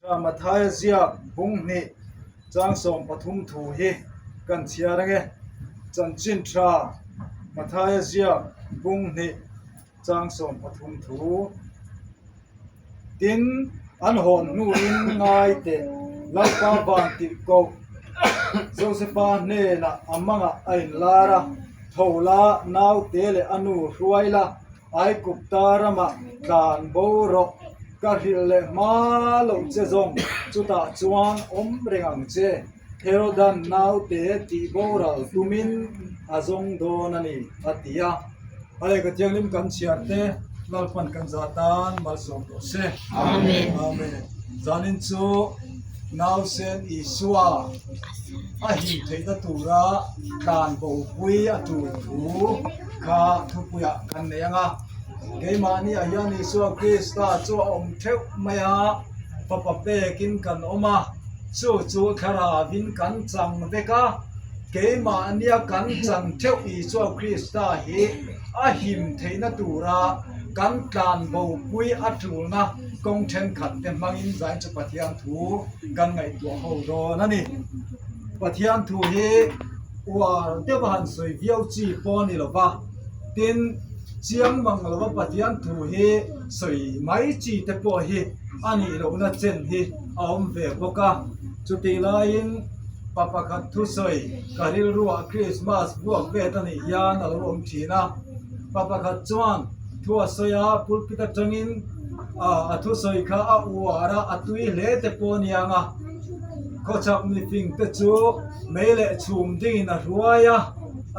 Mathaia ziak bung hnih chang 13 thu hi kan chhiar ange. Chanchin tha Mathaia ziak bung hnih chang 13 thu. Tin, an hawn hnuin ngai teh Lalpa van tih koh Josefa hnenah a mangah a inlar a, Tho la, naute leh a nu hruai la, Aigupta ramah tlan bo rawh, ka hrilh leh hma loh che zawng, chutah chuan awm reng ang che, Herodan naute tih boral tumin a zawng dawn a ni, a ti a. A lehkha thianghlim kan chhiar te Lalpan kan zah tan malsawm tawh se. Amen. Amen. Zanin chu nausen Isua a him theihna tura tlan bopui a tul thu kha thupuiah kan nei ang a. Keimahni ah hian Isua Krista chu a awm theuh mai a, fapa pekin kan awm a, chu chu thlaravin kan chang vek a. Keimahnia kan chan theuh Isua Krista hi a him theihna tura kan tlan bopui a tulna kawng thenkhat te hmangin zain chu Pathian thu kan ngaihtuah ho dawn a ni. Pathian thu hi uar deuh a han sawi viau chi pawh a ni lo va, tin chiang mang lova Pathian thu hi sawi mai chi te pawh hi a nih lohna chen hi a awm ve bawk a, chutih laiin. Pa pakhat thusawi ka rilruah Krismas buak vet a nih hian a lo awm thin a. Pa pakhat chuan thu a sawi a, pulpit atangin a thusawi kha a uar a, a tui hle te pawh a niang a. Khawchhak mifing te chu mei leh chhum dingin a hruai a,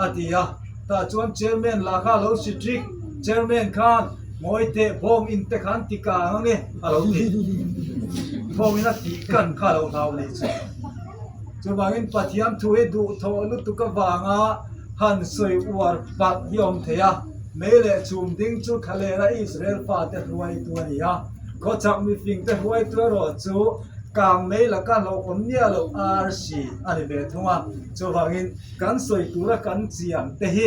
a ti a. Tah chuan chairman lah kha a lo si trik, chairman khan ngawi teh bawng in te khan ti kang ange a lo ti. Bawng in a tih kan kha a lo hlau nei chu. Chuvangin Pathian thu hi duhthawh lutuk avanga han sawi uar palh hi a awm thei a, mei leh chhum ding chu thlalera Israel fate hruaitu a ni a, khawchhak mifingte hruaitu erawh chu kang mei laka hlauhawm miah loh arsi a ni ve thung a. Chuvangin Kan sawi tura kan chian te hi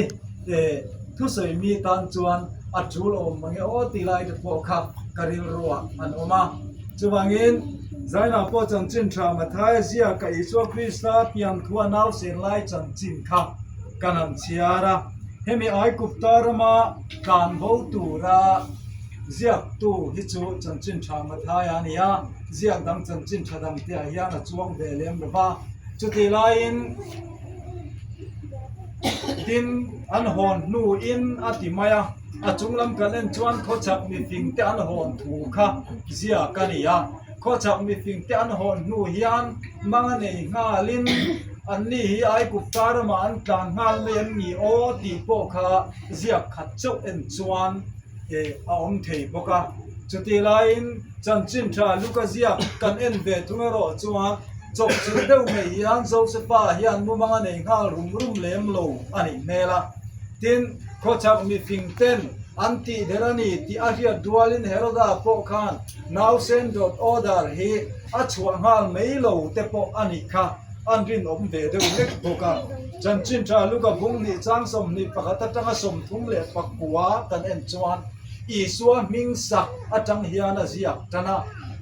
thusawi mi tan chuan a tul awm mange aw tih lai te pawh kha ka rilruah an awm a. Chuvangin, Zainah pawh chanchin tha Mathaia ziaka Isua Krista pian thu a nausen lai chanchin kha kan han chhiar a. Hemi Aigupta rama tlan bo tura ziaktu hi chu chanchin tha Mathaia a ni a, ziak dang chanchin tha dang te ah hian a chuang ve lem lo va. Chutih laiin tin an hawn hnuin a ti mai a, a chung lam kan en chuan khawchhak mifing te an hawn thu kha ziak a ni a, khawchhak mifing te an hawn hnu hian mang a nei nghalin anni hi Aigupta ramah an tlan nghal mai an ni aw tih pawh kha ziak khat chauh en chuan eh a awm thei bawk a, chutih laiin chanchin tha Luka ziak kan en ve thung erawh chuan Chawpchilh deuh mai hian Josefa hian mumang a nei nghal rum rum lem lo a nih hmel a. Tin, khawchhak mifing ten an tih der a ni tih a hriat rualin Heroda pawh khan nausen dawt order hi a chhuah nghal mai lo te pawh a nih kha an rinawm ve deuh hlek bawk a. Chanchin tha Luka bung hnih chang 21 atanga 39 kan en chuan Isua hming sak atang hian a ziak tan a.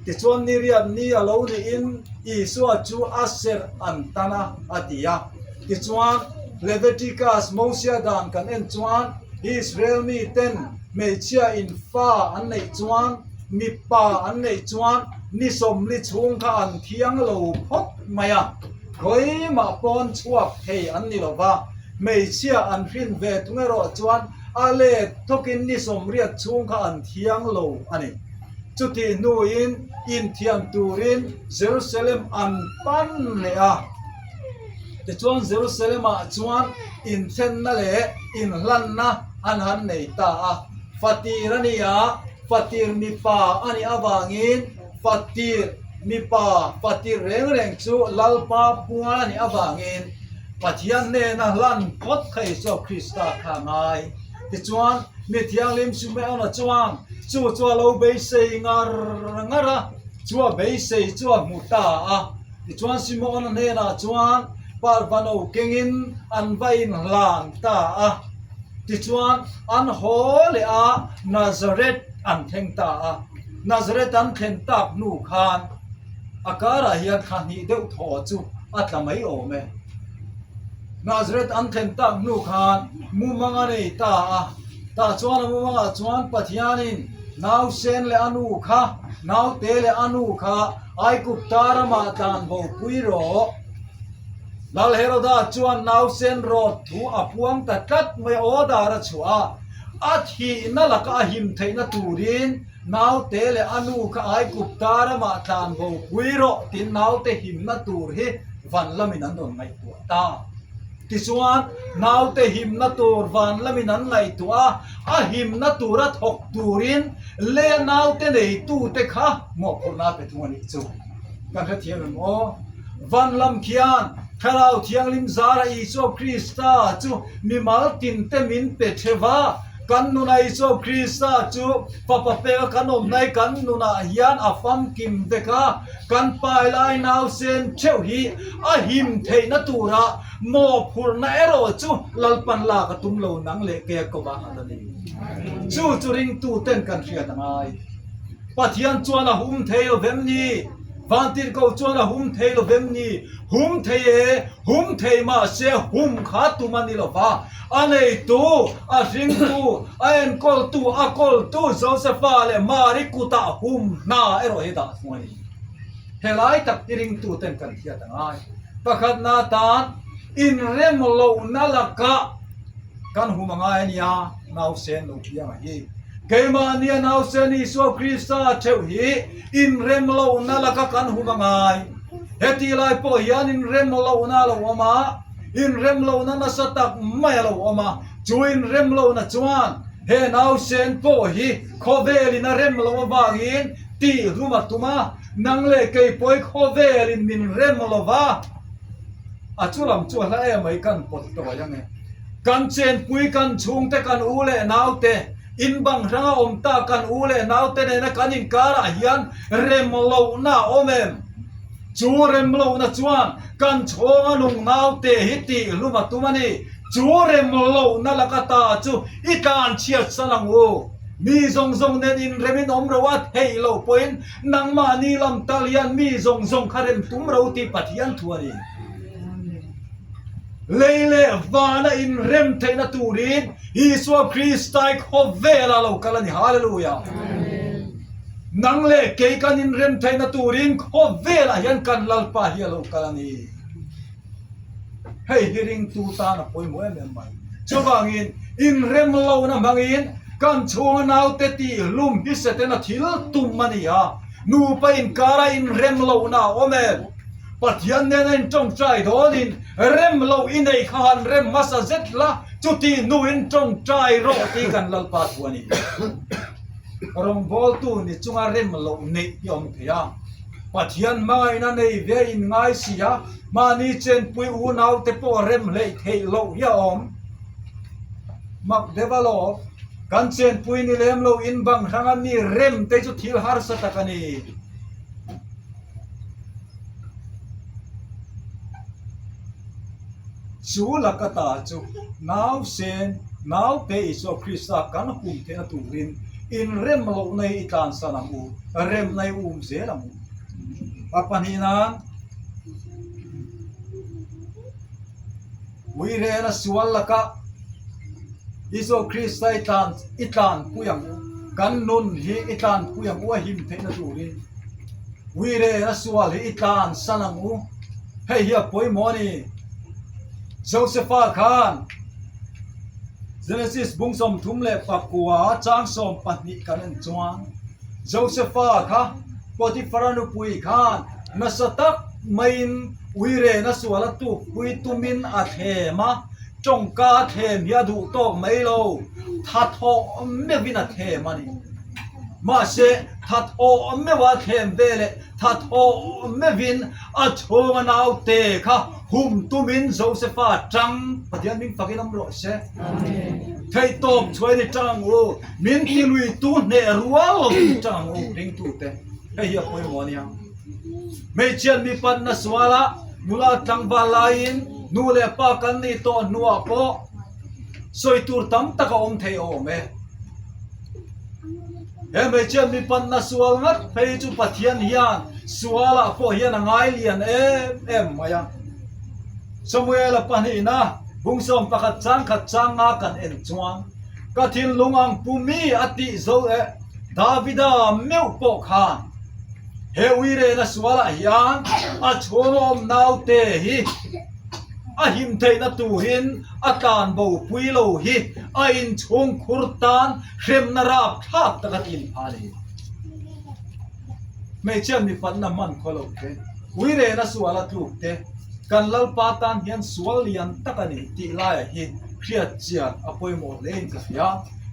Tichuan ni riat ni a lo niin Isua chu a serh an tan a, a ti a. Tichuan Leviticus Mosia dan kan en chuan Israel miten hmeichhia in fa an neih chuan mipa an neih chuan ni sawmli chhung kha an thiang lo phawt mai a, khawimah pawn chhuak thei an ni lo va, hmeichhia an hrin ve thung erawh chuan a let thawkin ni sawmriat chhung kha an thiang lo a ni. Chutih hnuin inthiam turin Jerusalem an pan leh a. Tichuan Jerusalem-ah chuan inthenna leh inhlanna an han nei ta a. Fatir a ni a, fatir mipa a nih avangin fatir mipa fatir reng reng chu Lalpa pual a nih avangin Pathian hnena hlan phawt kha Isua Krista kha a ngai. Tichuan, mi thianghlim Simeona chuan chu chu a lo beisei ngar ngar a, chu a beisei chu a hmu ta a. Tichuan, Simeona hnenah chuan parvano kengin an va inhlan ta a. Tichuan, an haw leh a, Nazareth an thleng ta a. Nazareth an thlen tak hnu khan. A karah hian thla hnih deuh thaw chu a tla mai awm e. Nazareth an thlen tak hnu khan mumang a nei ta a, tah chuan a mumangah chuan Pathianin nausen leh a nu kha, naute leh a nu kha Aigupta ramah tlan bo pui rawh. Lal Heroda chuan nausen rawt thu a puang ta tlat mai a, aw dar a chhuah a, a thihna laka a him theihna turin Naute leh a nu kha Aigupta ramah tlan bo pui rawh tiin naute himna tur hi van lamin an rawn ngaihtuah ta. Tichuan, naute himna tur van lamin an ngaihtuah a, a himna tura thawk turin le naute neitute kha mawhphurhna a pe thung a nih chu. Kan hrethiam em aw? Van lam khian Thlarau Thianghlim zara Isua Krista chu mimal tinte min pe theuh a, Kan nunah Isua Krista chu Fapa peka kan awm hnai kan nunah hian a famkim vek a, kan pai lai nausen theuh hi a him theihna tura mawhphurhna erawh chu Lalpan lak a tum lo nang leh kei a kawp ah a ni. Chu chu ringtu ten kan hriat a ngai. Pathian chuan a hum thei lo vem ni? Vantirhkoh chuan a hum thei lo vem ni? Hum thei e, hum thei mahse hum kha tum a ni lo va. A neitu, a hringtu, a enkawltu, a kawltu Josepha leh Mari kutah hum hna erawh hi dah thung a ni. Helai tak hi ringtuten kan hriat a ngai. Pakhatna atan inrem lohna lakah kan hum a ngai a nia, nausen lo pianga hi. Keimahnia nausen Isua Krista theuh hi inrem lohna laka kan hum a ngai. Heti lai pawh hian inrem lohna a lo awm a, inrem lohna nasa tak mai a lo awm a. Chu inrem lohna chuan he nausen pawh hi khawvelin a rem loh avangin tih hlum a tum a, nang leh kei pawhi khawvelin min rem lo va, a chu lam chu a hla em mai kan pawt tawi ang e. Kan chenpui, kan chhungte, kan u leh naute, in bang hranga awm ta kan u leh naute nena kan inkarah hian rem lohna a awm em? Chu rem lohna chuan kan chhawnga nung naute hi tih hlum a tum a ni. Chu rem lohna laka ta chu i tlan chhiat san ang u. Mi zawng zawng nen inremin awm ro a theih loh pawhin nangmahni lam tal hian mi zawng zawng kha rem tum ro tih Pathian thu a ni. Lei leh vana inrem theihna turin Isua Kristai khawvela lo kal a ni. Hallelujah! Nang leh kei kan inrem theihna turin khawvelah hian kan Lalpa hi a lo kal a ni. Hei hi ringtu tan a pawimawh em em mai. Chuvangin inrem lohna hmangin kan chhunga naute tihhlum hi Setana thil tum a ni a, nupa inkara inrem lohna a awm em? Pathian nena in tawngtai dawnin rem loh i nei kha han rem hmasa zet la, chuti hnuin tawngtai rawh tih kan Lalpa thu a ni. Rawngbawltu ni chunga rem loh neih hi a awm thei a, Pathian hmangaihna nei ve in ngai si a, mahni chenpui unaute pawh rem hleih theih loh hi a awm. Mak deuh alawm, kan chenpui ni lem lo in bang hranga mi rem te chu thil harsa tak a ni. Chu laka ta chu nausen naute Isua Krista kan hum theihna turin inrem lohna hi i tlansan ang u, remna hi um zel ang u. A pahnihna'n Uirena sual laka Isua Krista i tlan i tlanpui ang u, kan nun hi i tlanpui ang u a him theihna turin. Uirena sual hi i tlan san ang u, hei hi a pawimawh a ni. Josepha khan Genesis bung 34 chang 12 kan en chuan Josepha kha Potiphara nupui khan nasa tak maiin uirena sual a tukpui tumin a thlem a, tawngka a thlem hi a duh tawk mai lo, thathawh meuhin a thlem a ni. Mahse, thathawh meuha thlem ve leh thathawh meuhin a chhunga naute kha hum tumin Josepha tang Pathian min fakin awm rawh se. Theihtawp chhuain i tang ang u, min tiluitu hneh rual lovin i tang ang u ringtute. Hei hi a pawimawh a nia. Hmeichhiat mi panna suala nula tlangval laiin nu leh pa kan nih tawh hnuah pawh sawi tur tam tak a awm thei awm e. He hmeichhia mi panna sual ngat phei chu Pathian hian Sualah pawh hian a ngai lian em em mai a. Samuela pahnihna bungsawm pakhat changkhat changa kan en chuan ka thinlung ang pu mi a tih zo e Davida meuh pawh khan he uirena sualah hian a chhungawm naute hi a him theihna turin a tlan bo pui lo hi a inchhungkhur tan hremna rapthlak tak a tlin phah a ni. Hmeichhia mipatna hman khaw lo te, uirena sual a tluk te, kan Lalpa tan hian sual lian tak a ni tih laiah hi hriat chian a pawimawh hle in ka hria.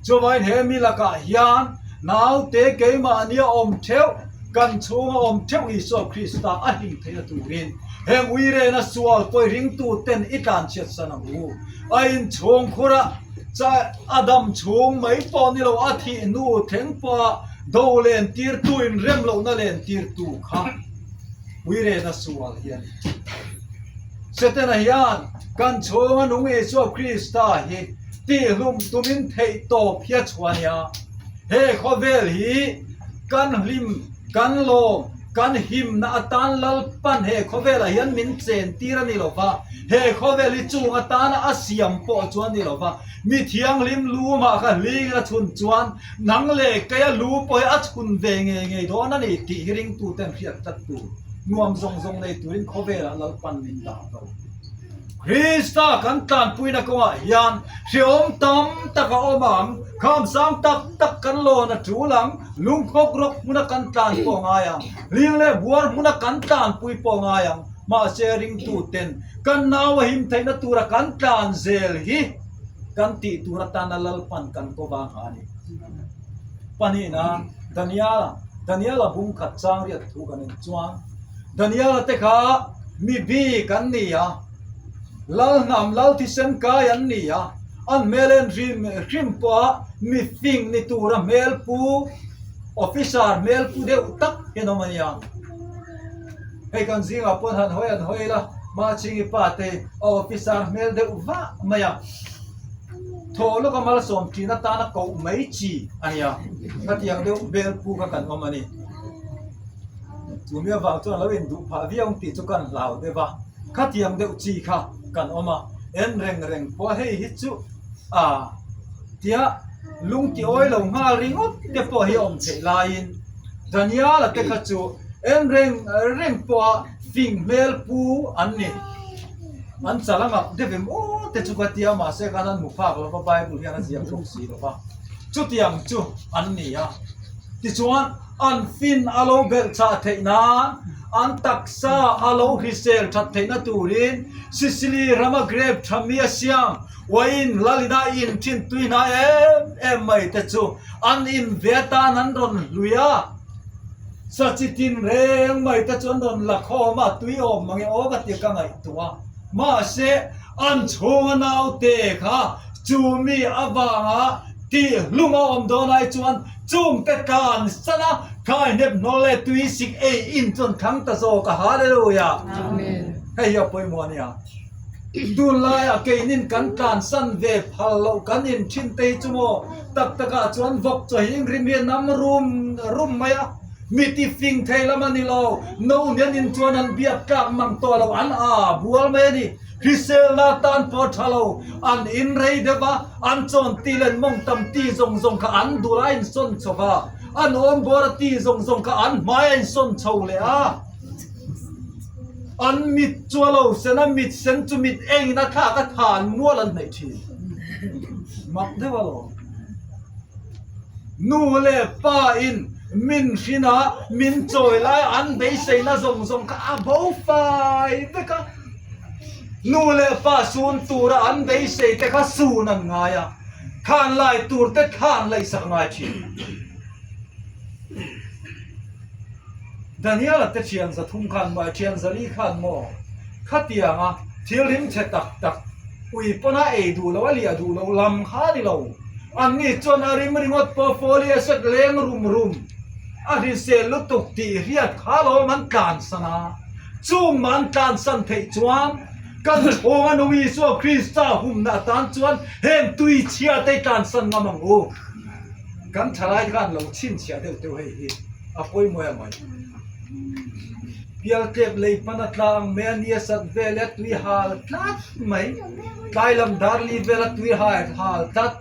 Chuvangin he mi lakah hian naute keimahnia awm theuh, kan chhunga awm theuh Isua Krista a hlim theihna turin heng uirena sual pawi ringtu ten i tlanchhiat san ang u. A inchhung khurah a dam chhung mai pawh ni lo a thih hnu thleng pawha Do len tirtu in rem lohna len tirtu kha Uirena sual hi a ni. Setana hian kan chhunga nung Isua Krista hi tihhlum tumin theih tawp hi a chhuah a nia. He khawvel hi kan hlim, kan lawm, kan himna atan Lalpan he khawvelah hian min chen tir a ni lo va, he khawvel hi chung atana a siam pawh chu a ni lo va, mi thianghlim lu mah kha hlingin a chhun chuan Nang leh keia lu pawh hi a chhun ve ngei ngei dawn a ni tih hi ringtuten hriat tlat tur nuam zawng zawng nei turin khawvelah Lalpan min dah lo. Krista kan tlanpuina kawngah hian hrehawm tam tak a awm ang, kham sang tak tak kan lawn a tul ang, lungkhawk rawk hmuna kan tlan pawh a ngai ang, hling leh buar hmuna kan tlanpui pawh a ngai ang, mahse ringtuten kan nau a him theihna tura kan tlan zel hi kan tih tur atana Lalpan kan ko vang a ni. Pahnihna, Daniela, Daniela bung khat chang riat thu kan en chuan, Daniela te kha mi bik an ni a, Lal hnam, Lal thisen kai an ni a, an hmel en hrim hrim pawha mi fing ni tura hmel pu, officer hmel pu deuh tak hian awm a nia. Hei kan zingah pawn han hawi an hawi la, Mahchhingi pa te a officer hmel deuh vah mai a, thaw lawka malsawm thin atana koh mai chi a nia, khatiang deuh bel pu kha kan awm a ni. Chumi avang chuan lo induh phah viau ang tih chu kan hlau deuh a, khatiang deuh chi kha kan awm a, en reng reng pawh hei hi chu a tia lung ti awi lo nghal ringawt te pawh hi a awm theih laiin, Daniel-a te kha chu en reng reng pawha fing hmel pu an ni. An chal a ngap deuh em aw te chu ka tia mahse khan an hmu phak lo va Bible hian a ziak bawk si lo va. Chutiang chu an ni a. Tichuan an fin a lo belh chah theih nan an taksa a lo hrisel that theihna turin Sicily rama grape tha mi a siam Uain Lalina in thin tui hna em em mai te chu an in ve atan an rawn hlui a, sachi tin reng mai te chu an rawn la khawm a, tui awm mange aw ka ti ka ngaihtuah a, mahse an chhunga naute kha chu mi avanga tih hlum a awm dawn ai chuan chungte tlan san a, khai hnep hnawl leh tui sik ei in chu an thlang ta zawk a, Hallelujah! Hei hi a pawimawh a nia. Tunlaiah keinin kan tlansan ve phal loh kan inthin te hi chu maw tak takah chuan vawk chaw hi rim hi a nam rum rum mai a, mi ti fing thei lam a ni lo, no nen in chuan an biak tlak mang tawh lo, an a bual mai a ni, hriselna tan pawh a tha lo, an in rei deuh a, an chawn ti leh mawng tam ti zawng zawng kha an dul a insawn chho va, an awmbawr a ti zawng zawng kha an hmai a insawn chho leh a. An mit chu a lo sen a, mit sen chu mit engin a thlak a than mual an hnaih thin. Mak deuh a lo. Nu leh pa in min hrin a, min chawi lai an beiseina zawng zawng kha a bo fai vek a. Nu leh pa sun tura an beisei te kha sun an ngai a, thlan lai tur te thlan laihsak ngai thin. Daniela te thian zathum khan maw, thian zali khan maw, khatianga thil rim chhe tak tak ui pawna ei duh loh a liah duh loh lam kha a ni lo. Anni chuan a rim ringawt pawh fawli a set leng rum rum a hrisel lutuk tih hriat kha lawm an tlansan a, chung mah an tlansan theih chuan kan chhawng a nung Isua Krista humna atan chuan heng tui chhia te hi tlansan ngam ang u. Kan thalai khan lo chhinchhiah deuh deuh hei hi a pawimawh em mai. Pialtlep lei pan a tla ang mai a, ni a sat vel e, tui hal tlat mai. Tlai lam dar li vel a tui hal tlat,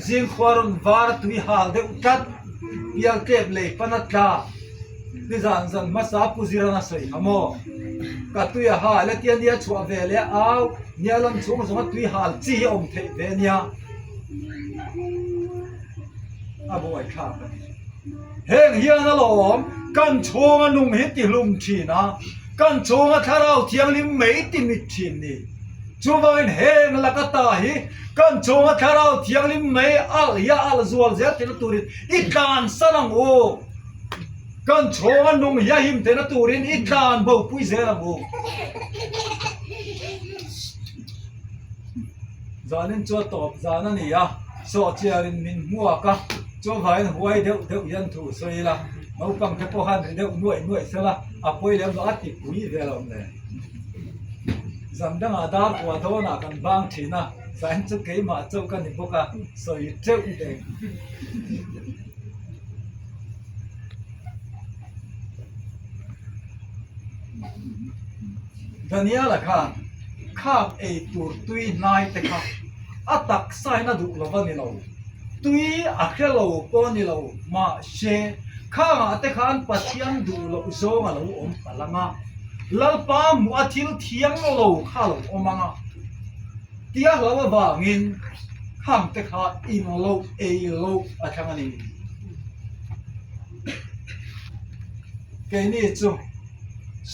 zing khua rawn var a tui hal deuh tlat. Pialtlep lei pan a tla, nizan zan hmasa Pu Zirana sawi kha maw? Ka tui a hal e tia nia chhuah ve leh au, nia lam chhung zawnga tui hal chi hi a awm theih ve nia. A buaithlak a ni. Heng hian alawm kan chhunga nung hi ti hlum thin a, kan chhunga thlarau thianghlim mai ti mit thin ni. Chuvangin heng laka ta hi kan chhunga thlarau thianghlim mai alh hi a alh zual zel theihna turin i tlansan ang u. Kan chhunga nung hi a him theihna turin i tlan bopui zel ang u. Zanin chu a tawp zan a ni a, sawhchiarin min hmuak a, chuvangin huai deuh deuh hian thu sawi ila, naupang te pawh khan ri deuh nuaih nuaih sela a pawi lem lo a ti pui ve lo le. Zan dangah dar kua dawnah kan bang thin a, zain chu keimah chauh ka ni bawk a, sawi teuh teh. Daniela khan khak ei tur tui hnai te kha a taksa in a duh lo a ni lo, tui a hre lo pawh a ni lo, mahse khangah te khan Pathian duh loh zawng a lo awm palh ang a, Lalpa hmuh a thil thiang lo kha a lo awm ang a, tia hlo avangin khang te kha in loh ei loh a thlang a ni. Keini chu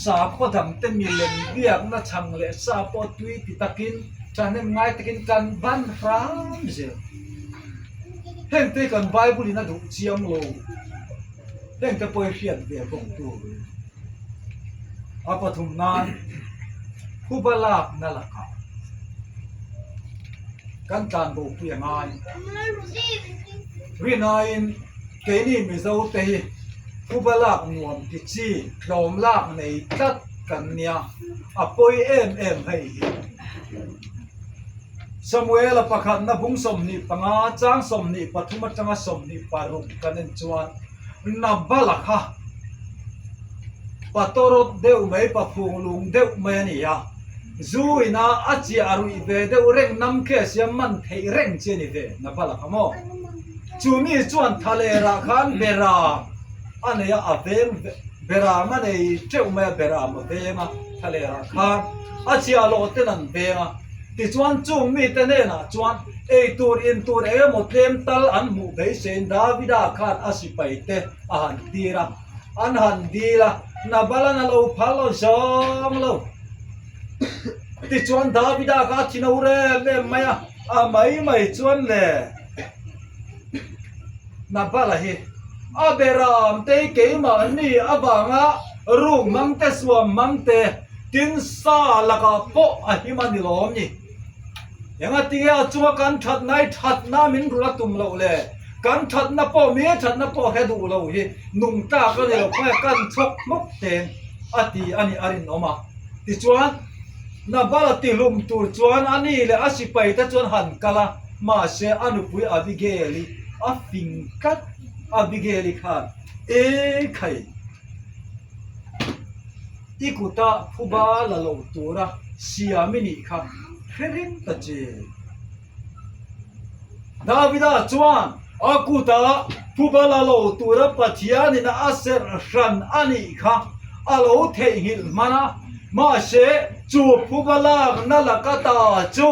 sakhaw dangte milem biakna chhang leh sa pawh tui ti takin thahnem ngai takin kan ban hram zel. Hengte kan Bible in a duh chiang lo, hengte pawh hi hriat ve bawk tur. A pathum nan phuba lakna lakah kan tlanbopui a ngai. Rinaiin keini Mizo te hi phuba lak nuam ti chi tlawm lak nei tlat kan nia, a pawi em em hei hi. Samuela pakhatna bung 25 chang 23 atanga 26 kan en chuan Nabala kha patawrawt deuh mai, paphung lung deuh mai a ni a, zu ina a chiah a ruih ve deuh reng nam khi a siam man theih reng chi a ni ve Nabala kha maw? Chu mi chuan thalerah khan beram a nei a, a veng beram a nei teuh mai a, beram a veng a thalerah khan a chiah loh ten an veng a. Tichuan chung mite hnenah chuan ei tur in tur eng emaw tlem tal an hmuh beiseiin Davida khan a sipaite a han tir a, an han dil a, Nabalan a lo phal lo zawng lo. Tichuan Davida kha a thi no rem em mai a, a mai mai chuan le Nabala hi a beram te hi keimahni avanga ruk hmang te suam hmang te tin sa lakah pawh a him a ni lawm ni. Engati nge a chunga kan thatna hi thatna min rul a tum loh le? Kan thatna pawh mi thatna pawh hre duh lo hi nung tlak a ni lo khawnge kan chhawk hmawk teng a ti a ni a rinawm a. Tichuan Nabala tihlum tur chuan a ni leh a sipai te chuan han kal a, mahse a nupui Abigail-i a fing tlat. Abigail-i khan, E khai! I kuta phuba la lo tura siam i nih kha hre reng ta che. Davida chuan a kuta phuba la lo tura Pathianin a serh hran a nih kha a lo theihnghilh hman a, mahse chu phuba lakna laka ta chu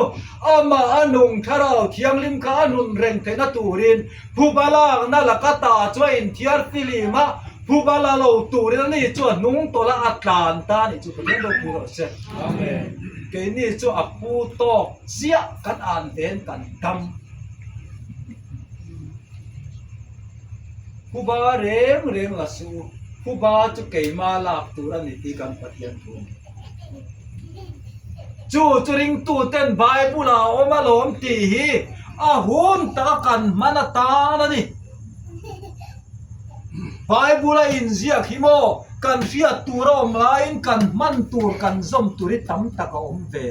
amah a nung thlarau thianghlim kha a nun reng theihna turin phuba lakna laka ta chu a inthiar filim a, phuba la lo turin ani chu a hnung tawlh a, a tlan ta a nih chu Pathian ropui rawh se. Amen. Keini chu a phu tawk. Chiah kan an ven kan dam. Phuba reng reng la suh u, phuba chu keima lak tur a ni tih kan Pathian thu a ni. Chu chu ringtuten Bible ah a awm alawm tih hi a hun taka kan hman atan a ni. Bible a inziak hi maw kan hriat tur a awm laiin kan hman tur kan zawm tur hi tam tak a awm ve.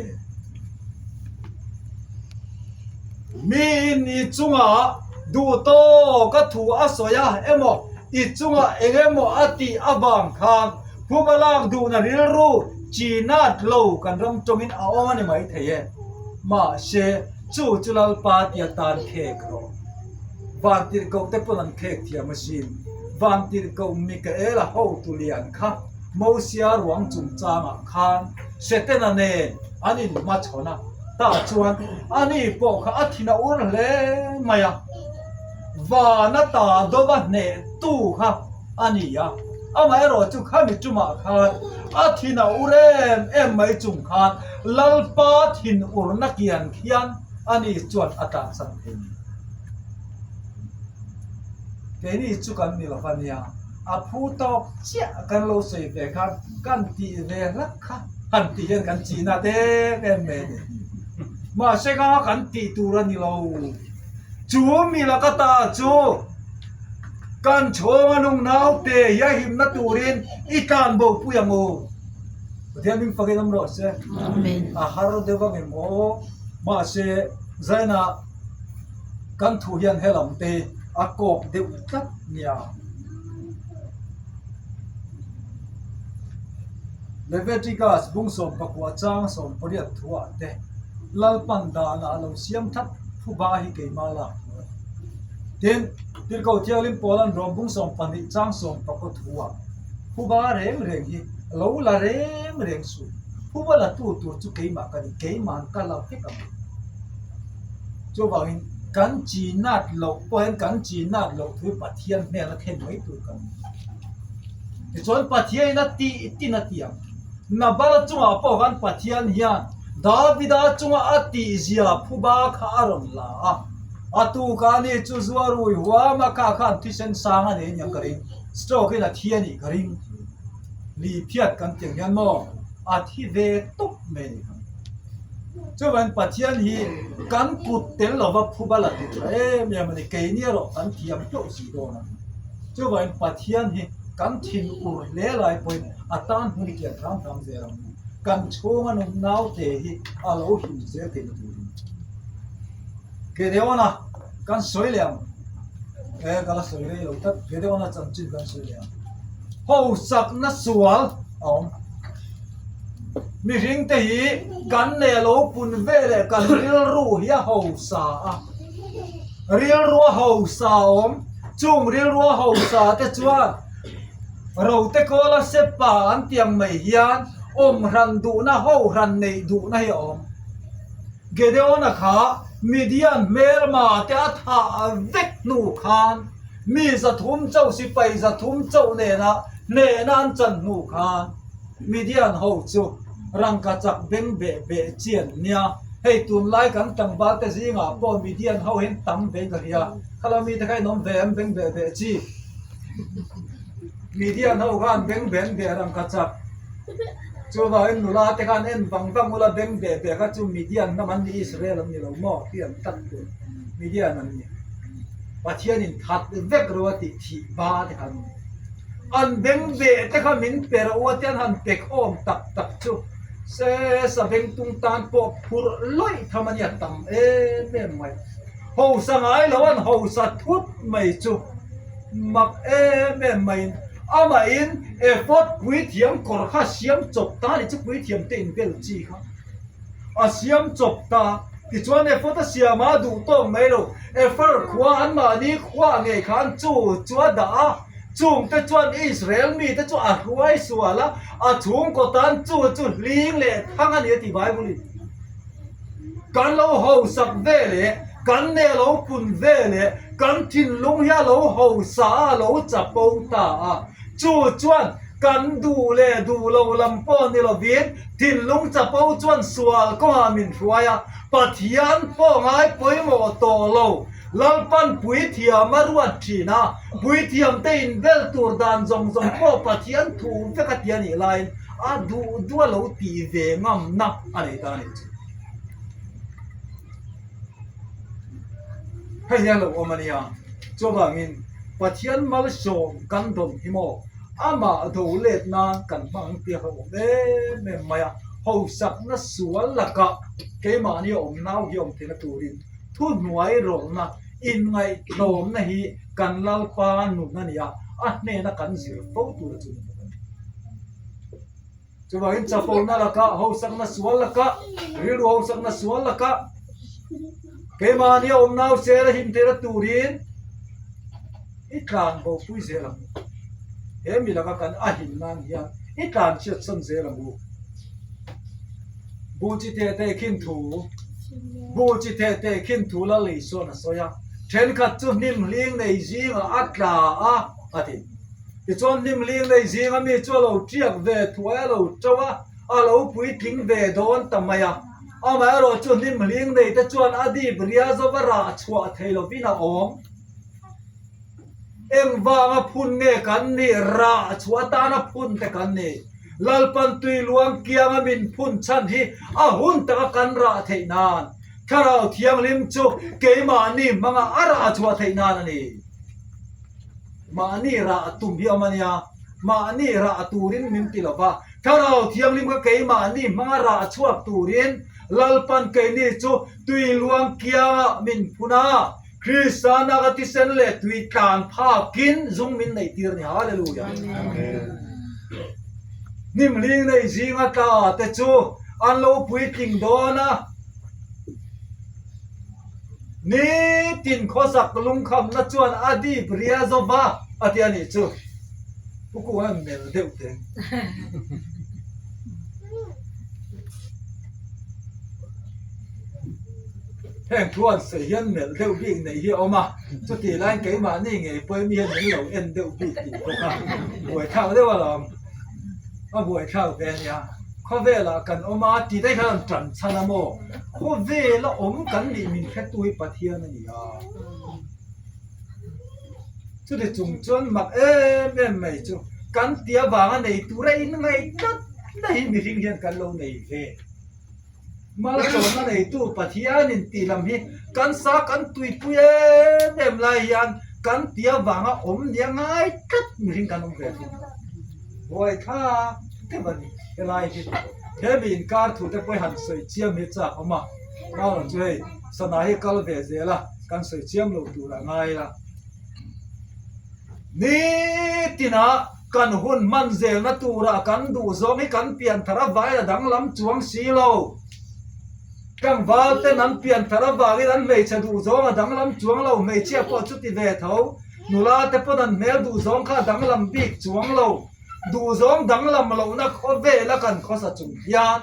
Miin i chungah duh tawk a thu a sawi a emaw i chungah eng emaw a tih avang khan. Phuba lak duhna rilru chi nat lo kan ram tawngin a awm a ni mai thei e. Mahse, chu chu Lalpa tia tan khek rawh. Vantirhkoh te pawn an khek thiam asin. Vantirhkoh Mikaela hotu lian kha Mosia ruang chungchangah khan Setana nen an inhmachhawn a, tah chuan ani pawh kha a thin a ur hle mai a. Vana ta dova hnehtu kha a ni a, amaherawh chu khami tumah khan a thin a ur em em mai chung khan Lalpa thin urna kian khian ani chuan a tlansan thei ni. Keini chu kan ni lo va nia, a phu tawk chiah kan lo sawi ve khan kan tih ve hlak kha han tih hian kan chih nat em em mai a ni. Mahse kha kan tih tur a ni lo. Chu mi laka ta chu kan chhawng a nung naute hi a himna turin i tlan bo pui ang u. Pathian hming fakin awm rawh se. A har deuh ang em aw. Mahse zaina kan thu hian helam te a kawk deuh tlat nia. Leviticus bung 14 chang 18 thuah te Lalpan danah a lo siam tlat Phuba hi keimah lak tur a ni. Tin, Tirhkoh Thianghlim Paula'n Rom bung 12 chang 14 thuah, Phuba reng reng hi lo la reng reng suh, phuba la tu tur chu keimah ka ni, keima'n ka la vek ang. Chuvangin, kan chi nat loh pawh hian kan chi nat loh thu hi Pathian hnena thlen mai tur kan ni. Tichuan, Pathianin a tih tin a ti ang. Nabala chungah pawh khan Pathian hian Davida chunga a tihzia phuba kha a rawn la a, a tukah ani chu zuarui huam a kha khan thisen sang a nei aniang ka ring, stroke in a thi a nih ka ring, li phiat kan tih ang hian maw a thi ve tawp mai a ni kha. Chuvangin Pathian hi kan kut tel lova phuba la duh tha em em a ni, keini erawh kan thiam hlauh si dawn a. Chuvangin Pathian hi kan thinur hle lai pawhin a tan hmun kian hram hram zel ang u. Kan chhunga nung naute hi a lo him zel theihna turin. Gedeona kan sawi leh ang. E, ka la sawi rei lo tlat. Gedeona chanchin kan sawi leh ang. Hosakna sual a awm. Mihringte hi kan nei a lo pun ve leh kan rilru hi a hosa a. Rilru a hosa a awm. Chung rilru a hosa te chuan Rote kawla sepa an ti ang mai hian awm hran duhna ho hran neih duhna hi a awm. Gedeona kha Midian hmelma te a thah vek hnu khan mi 300 chauh sipai 300 chauh nena hnehna an chan hnu khan Midian ho chu rangkachak beng beh beh chian nia. Hei tunlai kan tlangval te zingah pawh Midian ho hian tam vein ka hria. Khala mite kha in awm ve em beng beh beh chi. Midian ho khan beng ben beh rang kha chak. Chuvangin nula te khan en vang vang ula beng beh beh kha chu Midian hnam an ni Israel an ni lo maw khi an tlat tur Midian an ni. Pathianin that vek ro a tih thih ba te kha an ni. An beng beh te kha min pe rawh u a tia an han pe khawm tak tak chu se sa beng tung tan pawh phurh lawih tham a nia tam em em mai. Hausa ngai lo an hausa thut mai chu mak em em maiin amahin ephod puithiam kawr kha siam chawp ta ni chu puithiam te inbel chi kha a siam chawp ta tichuan ephod a siam a duh tawk mai lo ephar khua an mahni khua ngei khan chu chu a dah a chung te chuan Israel mite chu a hruai sual a a chhungkaw tan chu chu hling leh thang a ni a ti Bible in. Kan lo hausak ve leh kan neh lo pun ve leh kan thinlung hi a lo hausa a, a lo chapo ta a. Chu chuan kan duh leh duh lo lam pawh ni lovin thinlung chapo chuan sual kawngah min hruai a, Pathian pawh ngai pawimawh tawh lo. Lalpan puithiam a ruat thin a, puithiamte inbel tur dan zawng zawng pawh Pathian thu vek a ti a nih laiin a duh duh a lo tih ve ngamna a nei ta a nih chu. Hei hian lo awm a nia, chuvangin Pathian malsawm kan dawn hi maw amah do let nan kan hmang ang tih a hlauhawm em em mai a, hausakna sual lakah keimahni awm nau hi awm theihna turin Thuhnuai rawlhna, inngaihtlawmna hi kan Lalpa nun a ni a, a hnena kan zir fo tur a chu ni bawk a ni. Chuvangin chapona lakah, hausakna sual lakah, rilru hausakna sual lakah keimahni a awm nau sel a him theihna turin i tlan bopui zel ang u. He mi laka kan a him nan hian i tlan chhiatsan zel ang u. Buh chi theh teh khin thu Buh chi theh teh khin thu Lal Isuan a sawi a, thenkhat chu hnim hling nei zingah a tla a, a ti. Tichuan hnim hling nei zinga mi chu a lo tiak ve thuai a lo to a, a lo puitling ve dawn ta mai a. Amaherawh chu hnim hling nei te chuan a dip ria zova rah chhuah thei lovin a awm. Engvanga phun nge kan nih? Rah chhuah atana phun te kan ni. Lalpan tui luang kianga min phun chhan hi a hun taka kan rah theih nan Thlarau Thianghlim chu keimahni hmanga a rah chhuah theih nan a ni. Mahni rah tum hi a awm a nia, mahni rah turin min ti lo va, Thlarau Thianghlim kha keimahni hmanga rah chhuak turin Lalpan keini chu tui luang kianga min phun a, Krista naka thisen leh tui tlan phakin zung min neih tir a ni. Hallelujah! Hnimhling nei zinga tla te chu an lo puitling dawn a, nitin khawsak lungkhamna chuan a dip ria zo va a ti a nih chu. Pu Kunga mel deuh teh. Heng thu an sawi hian melh deuh bik neih hi a awm a, chutih laiin keimahni ngei pawhin mi hian min lo en deuh bik tih bawk a, buaithlak deuh alawm, a buaithlak ve a nia. Khawvelah kan awm a tih daih khan an tan chhan a maw? Khawvela awm kan nih min hretu hi Pathian a ni a. Chuti chung chuan mak em em mai chu kan ti avanga nei tura inngaih tlat na hi mihring hian kan lo nei ve. Malsawmna neitu Pathianin tih lam hi kan sa kan tuipui em em lai hian kan ti avanga awm nia ngai tlat mihring kan awm ve thung. Buaithlak deuh a ni helai hi. He mi inkar thu te pawh hi han sawi chiam hi chak awm a, Mauran chu hei sana hi kal ve zel a, kan sawi chiam lo tur a ngai la. Nitinah kan hun hman zelna turah kan duh zawng hi kan pian thar avangin a danglam chuang si lo. Tlangval ten an pian thar avangin an hmeichhe duh zawng a danglam chuang lo, hmeichhia pawh chuti ve tho. Nula te pawn an hmel duh zawng kha a danglam bik chuang lo. Duhzawng danglam lohna khawvela kan khawsa chung hian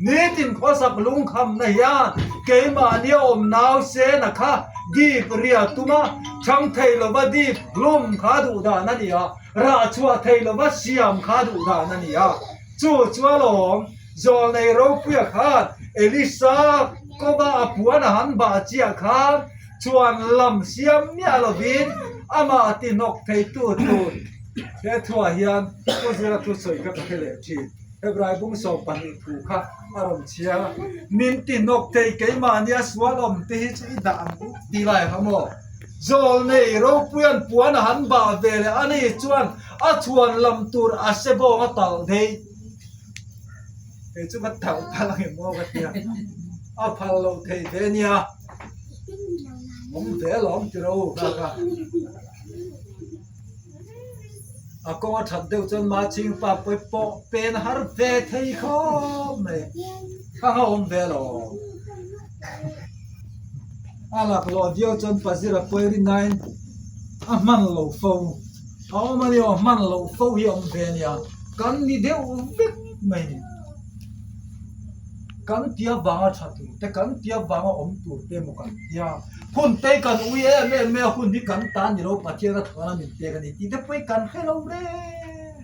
nitin khawsak lungkhamna hian keimahni a awm nausena kha dip ria tuma chhang thei lova dip hlum kha duh dan a ni a, rah chhuah thei lova siam kha duh dan a ni a. Chu chu alawm Zawlnei Ropuia khan Elisa kawva a puan a han bah chiah khan chuan lam siam miah lovin amah tihnawk theitu tur he thuah hian Pu Zira thusawi kha ka hre leh thin. Hebrai bung 12 thu kha a rawn chhiar a, Min tihnawk thei keimahnia sual awm te hi chu i dah ang u tih lai kha maw? Zawlnei Ropuia'n puan a han bah ve leh a ni chuan a chhuan lam tur a se bawng a talh daih. Kei chu ka talh phal ang em aw ka tia, a phal loh theih ve nia. Awm ve alawm ti ro kha kha. A kawng a that deuh chuan Maching pa pawi pawh pen har ve thei khawp mai. Kha kha awm ve alawm. A laklawh viau chuan Pazira pawi rinain a hman lo fo. A awm a ni aw, hman loh fo hi a awm ve a nia, kan ni deuh vek mai ni. Kan tia vanga tha tur te, kan tia vanga awm tur te emaw kan tia, hun te kan ui em em mai a, hun hi kan ta ni lo Pathian a thawhna min pek a ni tih te pawh hi kan hre lo reng.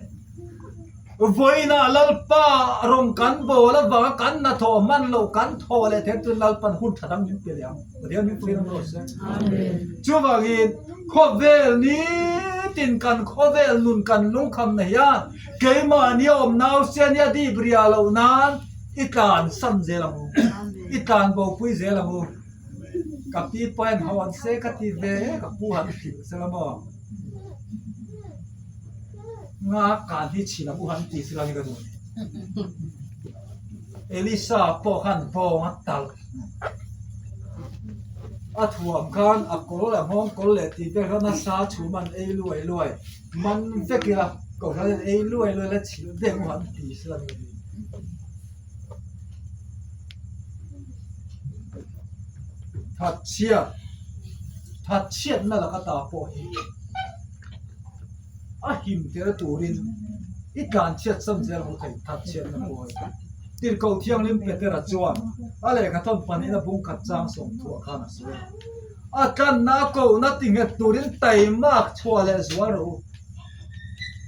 Vawiinah Lalpa rawng kan bawl avanga kan hnathawh hman loh kan thawh leh theih chuan Lalpan hun tha dang min pe leh ang. Pathian min pui ram rawh se. Chuvangin khawvel nitin kan khawvel nun kan lungkhamna hian keimahni a awm nausen hi a dip ria loh nan i tlan san zel ang u. I tlan bopui zel ang u. Ka pi pain hawn se ka ti ve ka pu han hrilh sela maw. Nga kan hi chhin ang u han ti sela ni ka duh ni. Elisa pawh khan bawng a talh. A thuam khan a kawr leh a nghawng kawr leh tih vel khan a sa chhum an ei luai luai man vek ila. Kohhran in ei luai luai la chhilh deuh maw an ti sela ni awm. Thatchhiat thatchhiatna laka ta pawh hi a him tel turin i tlanchhiat sam zel hmu thei thatchhiatna pawh hi. Tirhkoh Thianghlim Petera chuan a lehkhathawn pahnihna bung khat chang sawmthuah khan a sawi a. A tlanna a kohna ti nghet turin taimak chhuah leh zual rawh u.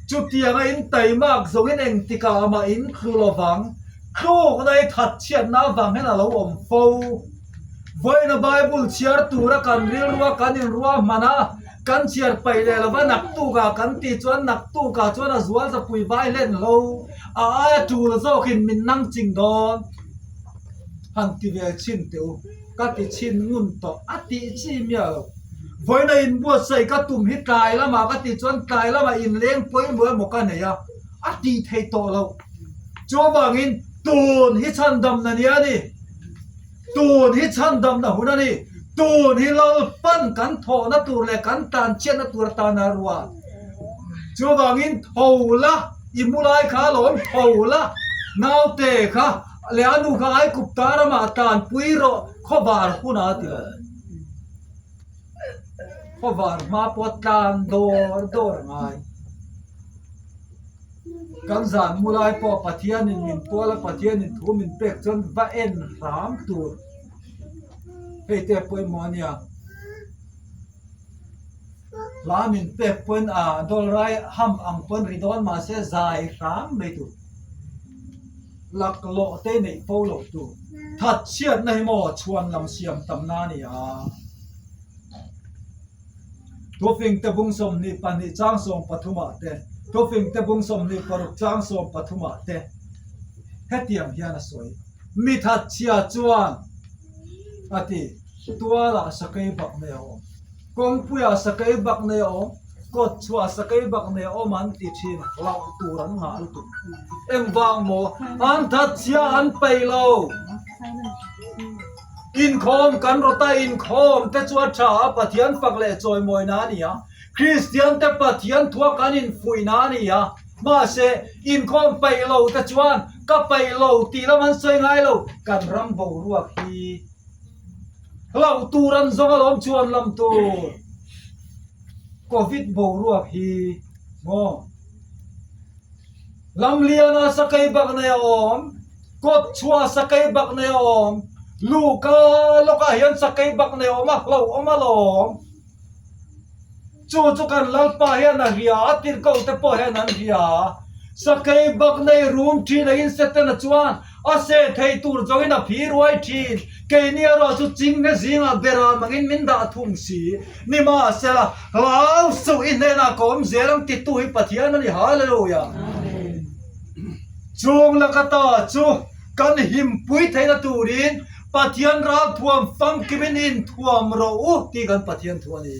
Chutianga in taimak zawngin engtikah amah in thlu lovang, tlukna i thatchhiatna avang hian a lo awm fo. Vawiina Bible chhiar tura kan rilrua kan inruahman a, kan chhiar paih leh lova naktukah kan tih chuan naktukah chuan a zual zapui vai hlen hlo, a aia tul zawkin min nang ching dawn. Han ti ve chhin teh u. Ka ti chhin ngun tawh a tih chi miah lo. Vawiina inbuatsaih ka tum hi tlai lamah ka tih chuan tlai lamah inleng pawimawh emaw ka nei a, a tih theih tawh loh. Chuvangin tun hi chhandamna ni a ni. Tun hi chhandamna hun a ni. Tun hi Lalpan kan thawhna tur leh kan tlanchhiatna tur atana ruat. Chuvangin tho la, i mu lai kha alawm tho la, naute kha Leh a nu kha Aigupta ramah tlanpui rawh khawvar hunah a ti lo. Khawvar hma pawh tlan dawr dawr a ngai. Kan zan mu lai pawh Pathianin min pawl a, Pathianin thu min pek chuan va en hram tur. Hei te pawimawh a nia. Hla min pek pawn a dawlrai ham ang pawn ri dawn mahse zai hram mai tur. Laklawh te neih fo lo tur. Thatchhiatna hi maw chhuan lam siam tamna a ni a. Thufing te bung 22 chang 13 ah te, Thufing te bung 26 chang 13 ah te hetiang hian a sawi. Mi thatchhia chuan a ti. Tualah sakei bak nei a awm. Kawngpuiah sakei bak nei a awm, kawt chhuah sakei bak nei a awm an ti thin, hlauh tur an ngah lutuk. Engvang maw? An that chhia an peih lo. Inkhawm kan rawt a, inkhawm te chu a tha a, Pathian fak leh chawimawina a ni a, Kristian te Pathian thua kan infuihna a ni a, mahse inkhawm peih lo te chuan ka peih lo tih lam an sawi ngai lo, kan ram boruak hi. Hlauh tur an zawng alawm chuan lam tur Covid boruak hi maw Lamliana sakei bak nei a awm, kawt chhuah sakei bak nei a awm, luhka lawkah hian sakei bak nei a awm a hlauhawm alawm. Chu chu kan Lalpa hian a hria a, tirhkoh te pawh hian an hria a. Sakei bak nei rum thin a in Setana chuan a seh thei tur zawngin a phi ruai thin. Keini erawh chu chinghne zingah beram angin min dah thung si. Nimahsela, hlau suh i hnenah ka awm zel ang titu hi Pathian a ni. Hallelujah! Chung laka ta chu kan himpui theihna turin Pathian ralthuam famkimin inthuam rawh u tih kan Pathian thu a ni.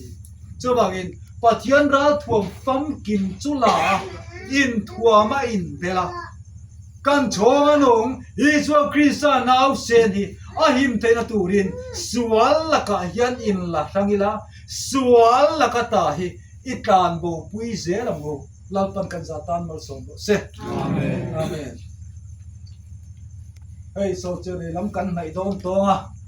Chuvangin Pathian ralthuam famkim chu la a, inthuam a inbel a. Kan chhawng a nung Isua Krista nausen hi a him theihna turin sual lakah hian inla hrang ila, sual laka ta hi i tlanbopui zel ang u. Lalpan kan zah tan malsawm rawh se. Amen. Amen. Hei Socheli lam kan hnaih dawn tawng a.